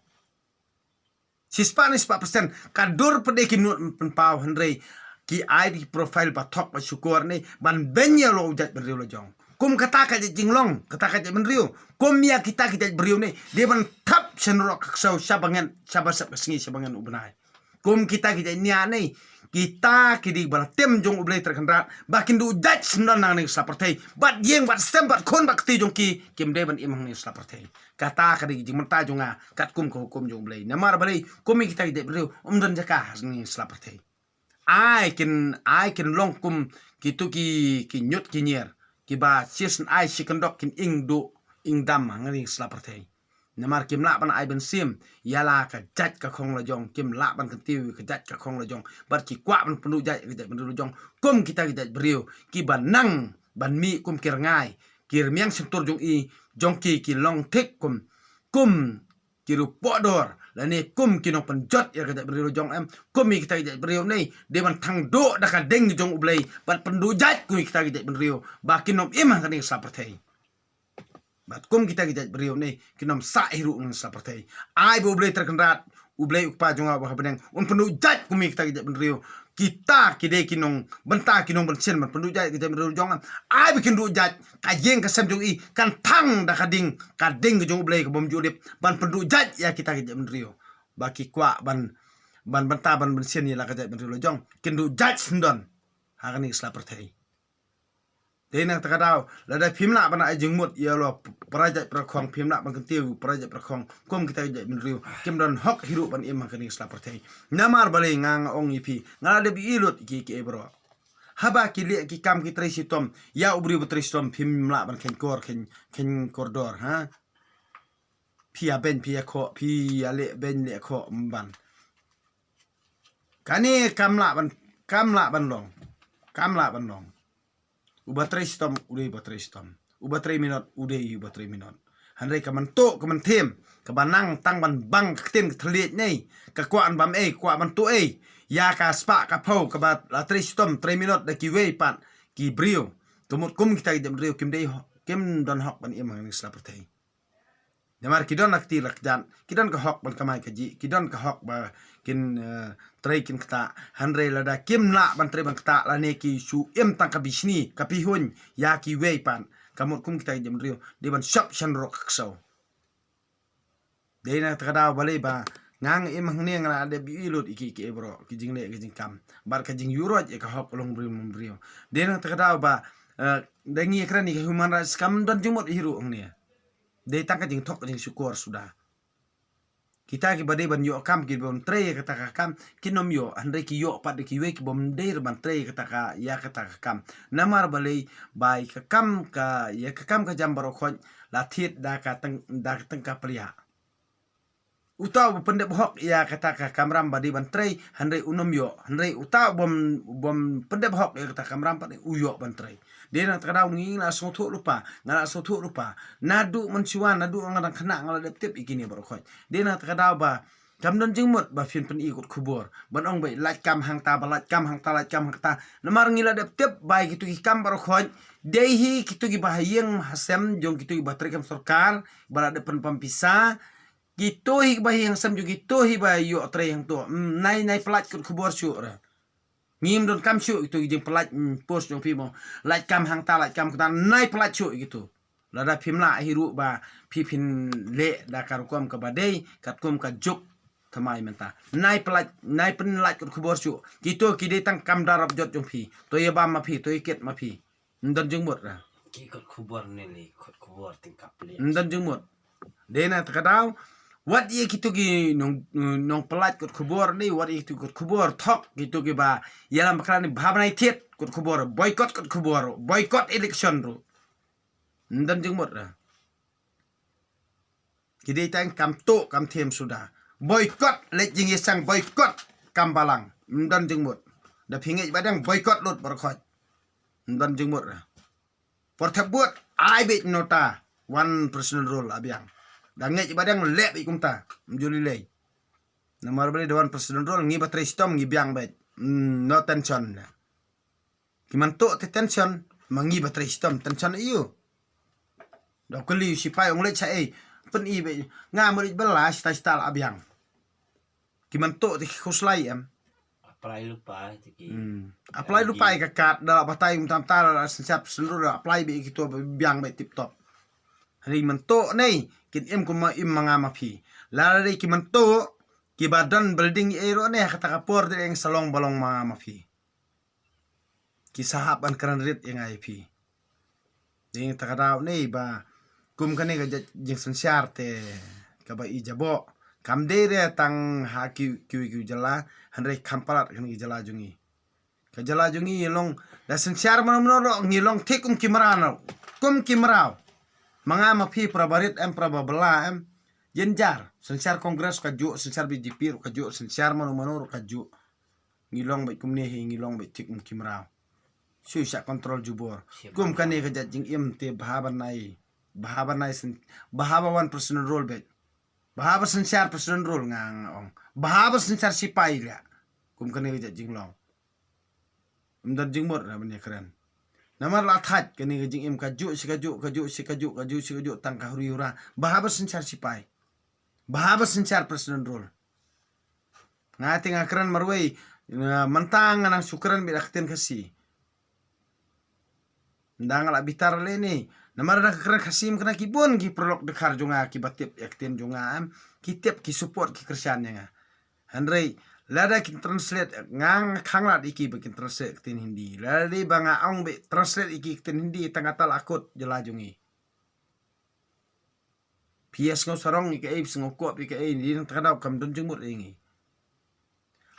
Shispah ne shispah persen, ka dur pat de kim nud pynpaw, hynrei ki ai da ki profile ba thok ba shukor ne, ban beiñ ïa la u jaitbynriew la jong. Kum kata ka jait jinglong, kata ka jaitbynriew. Kum ïa kita ki jaitbynriew ne, dei ban thap sha nurok ka ksew, shaba ngen, shaba sep ka sngi, shaba ngen u bnai. Kum kita ki jait nia ne, kita ki dei ba la tim jong U Blei Trai Kynrad, ba kin duh jait syndon hangne ha sla pyrthei. Bad ïing, bad sem, bad khun, bad kti jong ki, kim dei ban im hangne ha sla pyrthei. Kata ka dei ka jingmynta jong nga, katkum ka hukum jong U Blei. Namar balei, kum ïa kita ki jaitbynriew, ym don jaka hangne ha sla pyrthei. Ai kin, ai kin long kum kito ki, ki ñiut ki ñier, kiba shisien ai shi kyndok kin ing duh, ing dam hangne ha sla pyrthei. Namar kim lah ban ai bynsim ïa la ka jait ka khong la jong, kim lah ban kyntiew ïa ka jait ka khong la jong. Bad ki kwah ban pynduh jait ïa ka jaitbynriew la jong. Kum kita ki jaitbynriew, kiba nang ban mih kum ki rngai, ki rmiang shyntur jong i, jong ki, ki long thik kum, kum ki riew pohdor, lane kum ki nongpynjot ïa ka jaitbynriew la jong em, kum ïa kita ki jaitbynriew ne, dei ban thang duh da ka ding jong U Blei, ban pynduh jait kum ïa kita ki jaitbynriew, ba kin ym im hangne ha sla pyrthei. Bad kum kita ki jaitbynriew ne, kin ym sah hi ruh hangne ha sla pyrthei. Ai ba U Blei Trai Kynrad, U Blei U Kpa jong nga uba ha bneng, un pynduh jait kum ïa kita ki jaitbynriew. Kita ki dei ki nongbynta, ki nongbynsin ban pynduh jait ki jaitbynriew jong nga. Ai ba kin duh jait, ka ïing ka sem jong i kan thang da ka ding, ka ding ka jong U Blei ka bym ju dip, ban pynduh jait ïa kita ki jaitbynriew. Ba ki kwah ban, ban bynta ban bynsin ïa la ka jaitbynriew la jong, kin duh jait syndon hangne ha sla pyrthei. Dei na kata ka daw, lada phim lah ban ai jingmut ïa la u para jait para khong, phim lah ban kyntiew para jait para khong kum kita ki jaitbynriew, kim don hok hi ruh ban im hangne ha sla pyrthei. Namar balei, nga nga ong ïa phi, nga la dep ïohi lut ïa ki, kiei baroh. Haba ki leh ki kam ki trei shitom, ïa u briew ba trei shitom phim lah ban kheiñ kor, kheiñ, kheiñ kordor, ha? Phi ïa beiñ, phi ïa khoh, phi ïa leh beiñ leh khoh, ym ban. Kane kam lah ban, kam lah ban long. Kam lah ban long. Uba trei shitom u dei uba trei shitom. Uba trei minot u dei uba trei minot. Hynrei ka myntoi ka mynthem kaba nang tang ban bang ka ktien ka thylliej ne ka kwah ban bam ei, kwah ban tuh ei ïa ka spah ka phew kaba la trei shitom trei minot da kiwei pat ki briew. Ka mut kum kita ki jaitbynriew kim dei ho-, kim don hok ban im ha kane ka sla pyrthei. Namar ki don la kti la kjat, ki don ka hok ban kamai kajih, ki don ka hok ba kin, eh, trei kin ktah. Hynrei lada kim lah ban trei ban ktah lane ki shu im tang ka bishni ka pihuiñ ïa kiwei pat, ka mut kum kita ki jaitbynriew dei ban shop shan rok ka ksew. Dei na kata ka daw balei ba nga nga im hangne nga la dep ïohi lut ïa ki, ki baroh ki jingleh ki jingkam bad ka jingïuhroit ïa ka hok long briew long briew. Dei na kata ka daw ba, eh, da ngi kren ïa ka human rights kam don jingmut hi ruh hangne. Dei tang ka jingthok ka jingshukor suda. Kita kiba dei ban ïoh kam, kiba ym trei ïa kata ka kam kin ym ïoh, hynrei ki ïoh pat da kiwei kibym dei ban trei ïa kata ka, ïa kata ka kam. Namar balei? Ba ïa ka kam ka, ïa ka kam ka jam baroh khoit la thied da ka tyng-, da ka tyngka plia. Uta uba pyndep hok ïa kata ka kamram ba dei ban trei, hynrei un ym ïoh, hynrei uta ubym, ubym pyndep hok ïa kata ka kamram pat u ïoh ban trei. Dei na kata ka daw ngi nga la sngewthuh lypa, nga la sngewthuh lypa. Naduh mynshuwa, naduh nga dang khynnah nga la dep tip ïa kine baroh khoit. Dei na kata ka daw ba kam don jingmut ba phin pyni kot khubor ban ong ba lait kam hangta, ba lait kam hangta, lait kam hangta. Namar ngi la dep tip ba ïa kito ki kam baroh khoit dei hi kito kiba ha ïing ha sem jong kito kiba trei kam sorkar ba la dep pynpam pisa. Kito hi ba hi hangsan jong kito hi ba ïoh trei hangto. Mm, nai, nai pyllait kot khubor shuh re. Ngim donkam shuh kito ki jingpyllait, mm, post jong phi mo. Lait kam hangta, lait kam hangta, nai pyllait shuh kito. Lada phim lah hi ruh ba phi phin leh da ka rukom kaba dei katkum ka juk thymmai mynta. Nai pyllait, nai pynlait kot khubor shuh. Kito ki dei tang kam darap jot jong phi. To ïa bam ma phi, to ïa kit ma phi. Ym don jingmut ra. Ki kot khubor ne li, kot khubor tyngka plie. Ym don jingmut. Dei na kata ka daw, wat ïa kito ki nong, nongpyllait kot khubor ne, wat ïa kito kot khubor thok, kito kiba ïalam bakla ne, bha ban ai thied kot khubor, boycott kot khubor, boycott election ruh. Ym don jingmut ra. Ki dei tang kam tuh kam them suda. Boycott leit jingïaseng, boycott kam balang. Ym don jingmut. Da phi ngeit ba dang boycott lut baroh khoit. Ym don jingmut ra. Por thep vote ai beit nota one president rule la biang. Da ngeit ba dang leh beit kumta. Ym ju lei lei. Namar balei da one president rule ngi ba trei shitom ngi biang beit. Mm, no tension. Ki man tuh te tension, ma ngi ba trei shitom tension ïa u. Da u kylli u sipai ong leit sha ei, pyni beit, nga ma leit bela shita shita la biang. Ki man tuh te ki khuslai em. Apply lypa te ki. Hmm. Apply lypa ïa ka kad, da la batai um tam ta la synshar president rule, da apply beit kito biang beit tip top. Hynrei man tuh ne kin im kum ma im ma nga ma phi. Lada dei ki man tuh kiba don building ei ruh ne ha kata ka por dei eng sa long ba long ma nga ma phi. Ki sa hap ban kren rit ïa nga ïa phi. Dei na kata ka daw ne ba kum kane ka jait jingsynshar te kaba i jaboh kam dei re tang ha ki, ki, ki jylla, hynrei kham palat kane ka jylla jong ngi. Ka jylla jong ngi long da synshar mano mano ruh ngi long thik kum ki mraw. Kum ki mraw. Ma nga ma phi para ba rit em, para ba bela em. Ïen jar, synshar Congress ka juh, synshar B J P ruh ka juh, synshar mano mano ruh ka juh. Ngi long beit kumne hi, ngi long beit thik kum ki mraw. Shu shah control jubor. Kum kane ka jait jingim te bha ban ai, bha ban ai syn-, bha ba one president rule beit. Bha ba synshar president rule nga, nga ong. Bha ba synshar sipai leh. Kum kane ka jait jinglong. Ym don jingmut ra ban ïa kren. Namar la thait kane ka jingim ka juh shi ka juh, ka juh shi ka juh, ka juh shi ka juh tang ka huri hura. Bha ba synshar sipai. Bha ba synshar president rule. Nga te nga kren marwei, nga, mynta nga nang shu kren beit da ka ktien Khasi. Nda nga la bitar lei ne. Namar da ka kren Khasi ym kena ki bun ki paralok dkhar jong nga kiba tip ïa ka ktien jong nga em. Ki tip ki support ki kyrshan ïa nga. Hynrei lada kin translate nga nga khanglad ïa ki ba kin translate ka ktien Hindi. Lada dei ba nga ong beit translate ïa ki ka ktien Hindi tang kata la kut jylla jong ngi. Phi ïa sngew sarong ïa kaei, phi sngew kob ïa kaei, dei na kata ka daw kam don jingmut ïa ngi.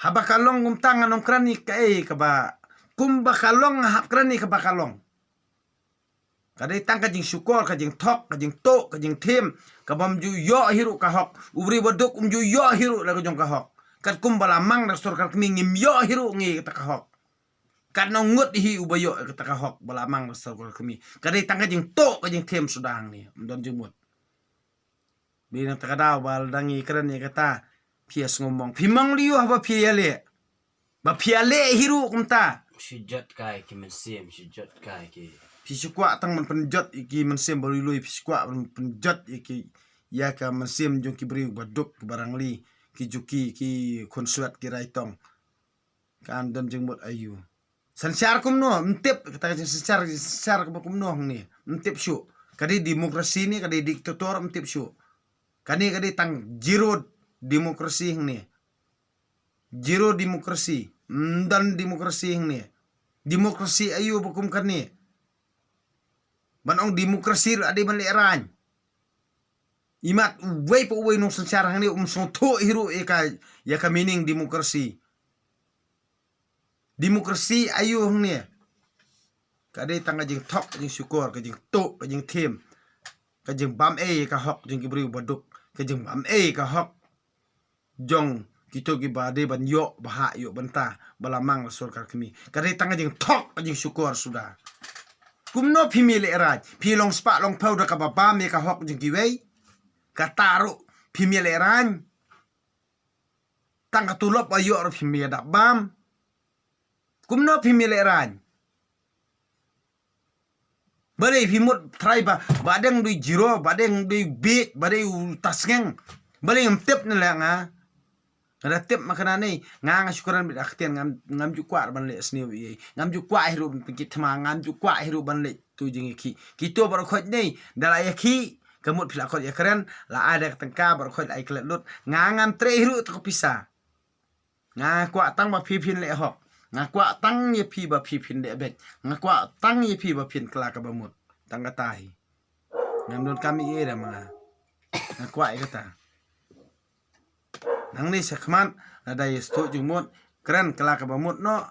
Haba ka long kumta ngan ym kren ïa kaei kaba Kumba ka long nga hap kren ïa kaba ka long. Ka dei tang ka jingshukor, ka jingthok, ka jingtuh, ka jingthiem, ka bym ju ïoh hi ruh ka hok. U briew ba duk um ju ïoh hi ruh la ka jong ka hok. Katkum ba la mang da ka sorkar kmie ngim ïoh hi ruh ngi kata ka hok. Katno ngut hi uba ïoh kata ka hok ba la mang da ka sorkar kmie. Ka dei tang ka jingtuh, ka jingthiem suda hangne. Ym don jingmut. Bad nangta ka daw ba la dang ïakren ïa kata, phi ïa sngewmong. Phi mong lei ïoh ba phi ïaleh. Ba phi ïaleh hi ruh kumta. Shu jot kai ki mynsiem, shu jot kai ki. Phi shu kwah tang ban pynjot ïa ki mynsiem ba lui lui, phi shu kwah ban pynjot ïa ki, ïa ka mynsiem jong ki briew ba duk, ba rangli, ki juki, ki khun swet, ki raitong. Kan don jingmut aïu. Synshar kumno, ym tip, kata ka jingsynshar, synshar kumno kumno hangne. Ym tip shuh. Ka dei demokrasi ne, ka dei diktator, ym tip shuh. Kane ka dei tang zero demokrasi hangne. Zero demokrasi. Ym don demokrasi hangne. Demokrasi aïu ba kum kane. Ban ong demokrasi la dei ban lehraiñ. Imat uwei pa uwei nongsynshar hangne um sngewthuh hi ruh ïa ka, ïa ka meaning demokrasi. Demokrasi aïu hangne. Ka dei tang ka jingthok, ka jingshukor, ka jingtuh, ka jingthiem. Ka jingbam ei ka hok jong ki briew ba duk. Ka jingbam ei ka hok jong kito kiba dei ban ïoh, ba hap ïoh bynta, ba la mang da ka sorkar kmie. Ka dei tang ka jingthok, ka jingshukor suda. Kumno phim ïaleh raij, phi long spah long phew da kaba bam ïa ka hok jong kiwei. Kata ruh phim ïaleh raij. Tang ka tulop ba ïoh ruh phim ïa dap bam. Kumno phim ïaleh raij. Balei phi mut trai ba, ba dang dei zero, ba dang dei bieit, ba dei u tasngeng. Balei ngam tip ne la nga. Nga da tip ma kane ne, nga nga shu kren beit ha ktien, ngam, ngam ju kwah ban leh sniew ei. Ngam ju kwah hi ruh ban pynkit thma, ngam ju kwah hi ruh ban leh tu jingïakhih. Kito baroh khoit ne, da la ïakhih, ka mut phi la khot ïakren, la ai da ka tyngka, baroh khoit la ai klet lut. Nga ngam treh hi ruh tu ka pisa. Nga kwah tang ba phi phin leh hok. Nga kwah tang ïa phi ba phi phin leh beit. Nga kwah tang ïa phi ba phin kylla kaba mut. Tang kata hi. Ngam donkam ei ei re ma nga. Nga kwah ïa kata. Nangne shakhmat, lada ïa sdang jingmut, kren kylla kaba mut noh,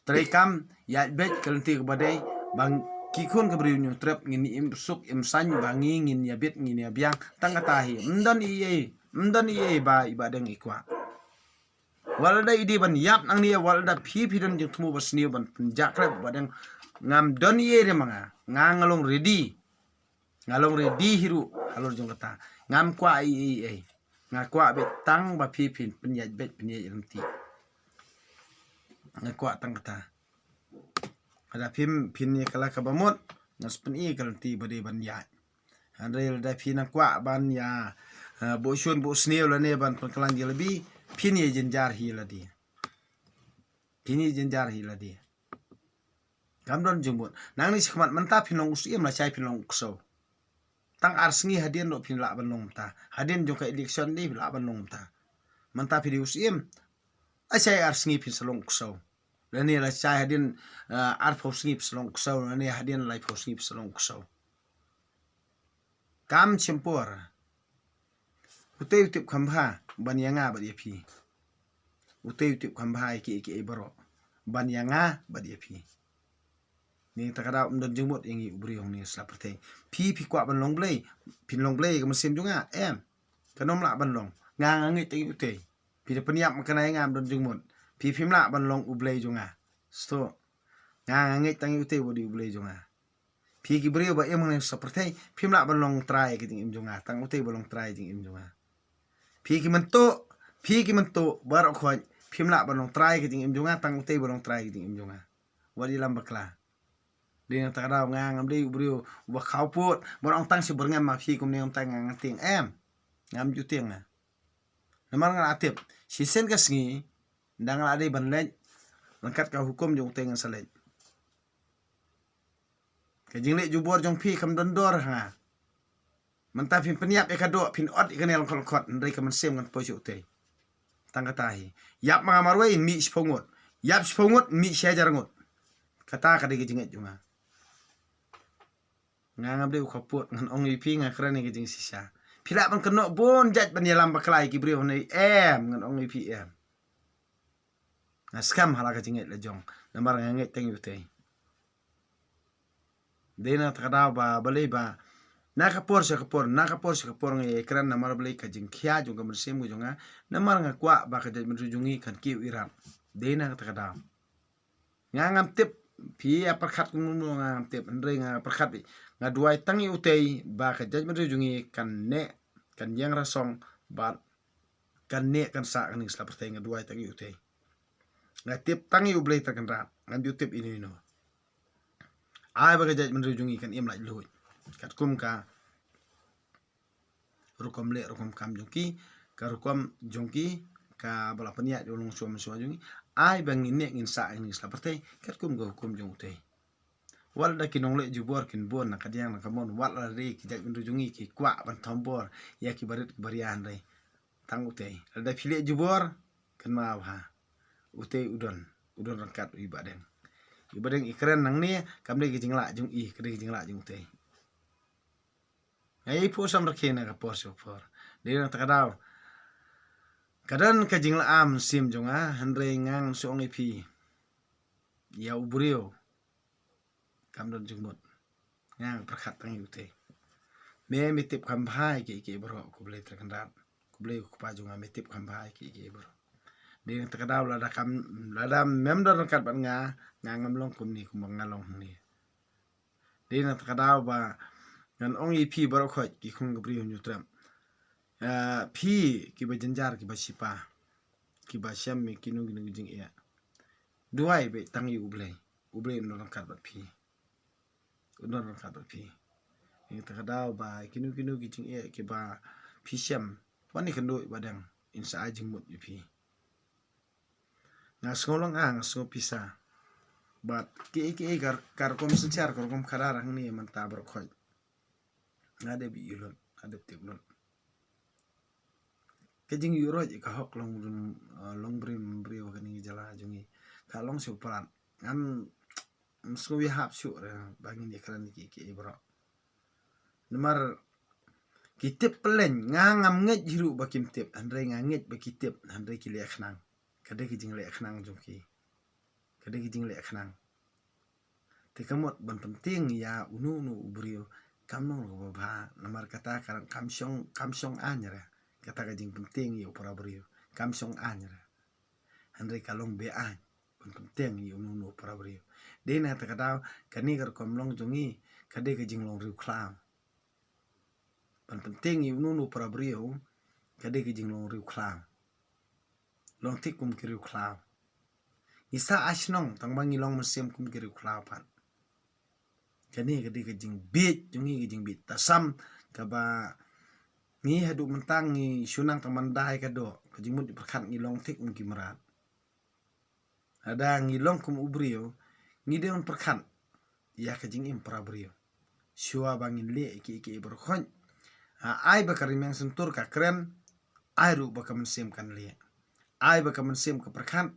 treikam, ïaid beit ka lynti kaba dei, ba ki khun ki briew Hynñiewtrep ngin im suk im saiñ, ba ngi ngin ïa bit ngin ïa biang, tang kata hi, ym don ei ei, ym don ei ei ba, i Bahdeng i kwah. Wat lada i dei ban ïap nangne, wat lada phi phi don jingthmu ba sniew ban pynjah khlem Bahdeng, ngam don ei ei re ma nga, nga nga long ready. Nga long ready hi ruh halor jong kata. Ngam kwah ei ei ei. Nga kwah beit tang ba phi phin pynïaid beit pynïaid lynti. Nga kwah tang kata. Lada phim phin ïa kylla kaba mut, nga sa pyni ka lynti ba dei ban ïaid. Hynrei lada phi nang kwah ban ïa, eh, buh shun buh sniew lane ban pynkylla jinglabi, phin ïa jynjar hi lade. Phin ïa jynjar hi lade. Kam don jingmut. Nangne shakhmat mynta phin long u Syiem, lashai phin long u Ksew. Tang ar sngi hadien ruh phin lah ban long mynta. Hadien jong ka election dei phin lah ban long mynta. Mynta phi dei u Syiem. Lashai ar sngi phin sa long u Ksew. Lane lashai hadien, eh, arphew sngi phin sa long u Ksew. Lane hadien laiphew sngi phin sa long u Ksew. Kam shim por. Utei u tip kham bha ban ïa nga bad ïa phi. Utei u tip kham bha ïa kiei kiei baroh ban ïa nga bad ïa phi. Nangta ka daw ym don jingmut ïa ngi u briew hangne sla pyrthei. Phi phi kwah ban long Blei, phin long Blei ïa ka mynsiem jong nga, em. Kan ym lah ban long. Nga nga ngeit tang ïa utei. Phi da pynïap ma kane ïa nga ym don jingmut. Phi phim lah ban long u Blei jong nga. Sdang. Nga nga ngeit tang ïa utei ba dei u Blei jong nga. Phi ki briew ba im hangne sla pyrthei, phim lah ban long trai ka jingim jong nga, tang utei ba long trai jingim jong nga. Phi ki mynta, phi ki mynta baroh khoit, phim lah ban long trai ka jingim jong nga, tang utei ba long trai ka jingim jong nga. Wat ïalam bakla. Dei nangta ka daw nga ngam dei u briew uba khaw pud, baroh tang shi byrngem ma phi kumne ngam tang nga nga tieng, em. Ngam ju tieng nga. Namar nga la tip, shisien ka sngi, dang la dei ban leit, ryngkat ka hukum jong utei ngan sa leit. Ka jingleh jubor jong phi kam don dor ha nga. Mynta phin pynïap ïa ka doh, phin ot ïa kane lyngkot lyngkot, hynrei ka mynsiem ngan poi sha utei. Tang kata hi. Ïap ma nga marwei, mih shiphew ngut. Ïap shiphew ngut, mih shi hajar ngut. Kata ka dei ka jingngeit jong nga. Nga ngam dei u khappud, ngan ong ïa phi nga kren ïa ka jingshisha. Phi lah ban kynnoh bun jait ban ïalam bakla ïa ki briew hangne, em, ngan ong ïa phi em. Nga skhem ha la ka jingngeit la jong. Namar nga ngeit tang ïa utei. Dei na kata ka daw ba balei ba na ka por sha ka por, na ka por sha ka por nga ïakren namar balei ka jingkhia jong ka mynsiem ka jong nga. Namar nga kwah ba ka jaitbynriew jong ngi kan kiew irat. Dei na kata ka daw. Nga ngam tip, phi ïa pyrkhat kumno nga ngam tip, hynrei nga pyrkhat beit. Nga duwai tang ïa utei ba ka jaitbynriew jong ngi kan neh, kan ïeng rasong, bad kan neh kan sah kane ka sla pyrthei, nga duwai tang ïa utei. Nga tip tang ïa U Blei Trai Kynrad, ngam ju tip ino ino. Ai ba ka jaitbynriew jong ngi kan im laitluid katkum ka rukom leh rukom kam jong ki, ka rukom jong ki kaba la pynïaid ïa u longshuwa mynshuwa jong ngi. Ai ba ngin neh ngin sah ïa kane ka sla pyrthei katkum ka hukum jong utei. Wat lada ki nongleh jubor kin bun na ka diang na ka mon, wat lada ki jaitbynriew jong ngi ki kwah ban thombor ïa ki barit ki baria, hynrei tang utei. Lada phi leh jubor, kynmaw bha, utei u don, u don ryngkat u Bah Deng. U Bah Deng i kren nangne, kam dei ka jinglah jong i, ka dei ka jinglah jong utei. Nga ïa phuh sam rakhe na ka por sha ka por. Dei na kata ka daw, ka don ka jinglah mynsiem jong nga, hynrei nga ngam shu ong ïa phi, ïa u briew kam don jingmut. Nga pyrkhat tang ïa utei. Me, me tip kham bha ïa kiei kiei baroh, ko Blei Trai Kynrad, ko Blei ko Kpa jong nga, me tip kham bha ïa kiei kiei baroh. Dei na kata ka daw, lada kam, lada mem don ryngkat bad nga, nga ngam long kumne kumba nga long hangne. Dei na kata ka daw ba ngan ong ïa phi baroh khoit ki khun ka Bri Hynñiewtrep. Ah, phi kiba jynjar, kiba shipa, kiba shem ïa kino kino ki jingeh, duwai beit tang ïa U Blei. U Blei un don ryngkat bad phi. Un don ryngkat bad phi. Ïa kata ka daw ba kino kino ki jingeh kiba phi shem, wan ïakynduh ïa u Bah Deng, un sa ai jingmut ïa phi. Nga sngew long ah, nga sngew pisa. Bad kiei kiei ka, ka rukom synshar, ka rukom khadar hangne mynta baroh khoit, nga dep ïohi lut, nga dep tip lut. Ka jingïuhroit ïa ka hok long, eh, long briew, briew ha kane ka jylla jong ngi ka long shu palat. Ngam, ngam sngew ïahap shuh re ba ngin ïakren ïa kiei kiei baroh. Namar ki tip pyllein, nga ngam ngeit hi ruh ba kim tip, hynrei nga ngeit ba ki tip, hynrei ki leh khnang. Ka dei ka jingleh khnang jong ki. Ka dei ka jingleh khnang. Te ka mut ban pyntieng ïa uno uno u briew kam long kaba bha, namar kata ka, kam shong, kam shong aiñ re. Kata ka jingpyntieng ïa u para briew kam shong aiñ re. Hynrei ka long be-aiñ ban pyntieng ïa uno uno u para briew. Dei na kata ka daw, kane ka rukom long jong ngi ka dei ka jinglong riewkhlaw. Ban pyntieng ïa uno uno u para briew ka dei ka jinglong riewkhlaw. Long thik kum ki riewkhlaw. Ngi sah ha shnong tang ba ngi long mynsiem kum ki riewkhlaw pat. Kane ka dei ka jingbieit jong ngi, ka jingbieit tasam kaba ngi haduh mynta ngi shu nang tang ban dai ka doh, ka jingmut jingpyrkhat ngi long thik kum ki mrad. Lada ngi long kum u briew, ngi dei ban pyrkhat ïa ka jingim para briew. Shuwa ba ngin leh ïa kiei kiei baroh khoit, ha, ai ba ka rimiang syntur ka kren, ai ruh ba ka mynsiem kan leh. Ai ba ka mynsiem ka pyrkhat,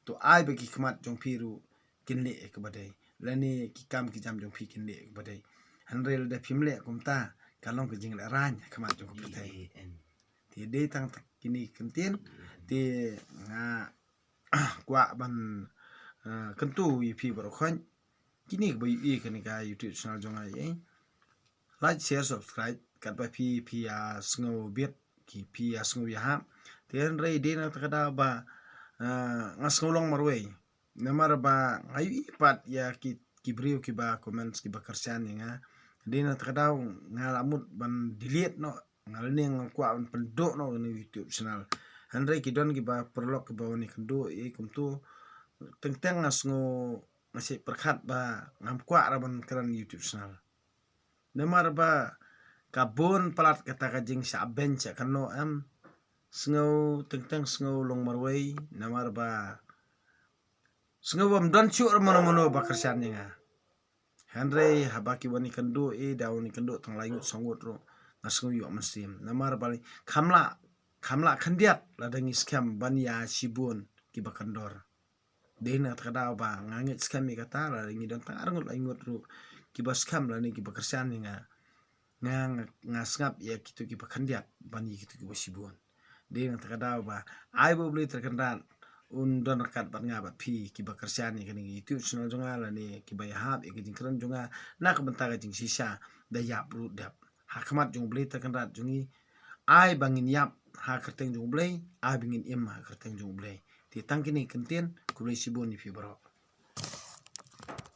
to ai ba ki khmat jong phi ruh kin leh ïa kaba dei, lane ki kam ki jam jong phi kin leh ïa kaba dei. Hynrei lada phim leh kumta, ka long ka jinglehrain ha khmat jong ka pyrthei. Te dei tang kine ki kyntien, te nga kwah ban, eh, kyntu ïa phi baroh khoit, kine kiba ïohi kane ka YouTube channel jong nga, eh, like, share, subscribe katba phi, phi ïa sngew bit, ki phi ïa sngew ïahap. Te hynrei dei na kata ka daw ba, eh, nga sngew long marwei. Namar ba nga ïohi pat ïa ki, ki briew kiba comments kiba kyrshan ïa nga. Dei na kata ka daw nga la mut ban delete noh, nga la ning nga kwah ban pynduh noh kane ka YouTube channel. Hynrei ki don kiba paralok kiba wan ïakynduh ïa kumto. Teng teng nga sngew, nga sngew pyrkhat ba ngam kwah ra ban kren YouTube channel. Namar ba ka bun palat kata ka jingshah beiñ shah kynnoh em. Sngew teng teng sngew long marwei, namar ba sngew bym don shuh re mano mano ba kyrshan ïa nga. Hynrei haba ki wan ïakynduh, eh, da wan ïakynduh tang lai ngut saw ngut ruh, nga sngew ïoh mynsiem. Namar ba kham lah, kham lah khyndiat lada ngi skhem ban ïa shibun kiba kyndor. Dei na kata ka daw ba nga ngeit skhem ïa kata, lada ngi don tang ar ngut lai ngut ruh kiba skhem lane kiba kyrshan ïa nga, nga, nga, nga sngap ïa kito kiba khyndiat ban ïa kito kiba shibun. Dei na kata ka daw ba ai ba U Blei Trai Kynrad un don ryngkat bad nga bad phi kiba kyrshan ïa kane ka YouTube channel jong nga lane kiba ïahap ïa ka jingkren jong nga na ka bynta ka jingshisha da ïap ruh dep. Ha khmat jong U Blei Trai Kynrad jong ngi, ai ba ngin ïap ha kyrteng jong U Blei, ai ba ngin im ha kyrteng jong U Blei. Te tang kine ki kyntien, khublei shibun ïa phi baroh.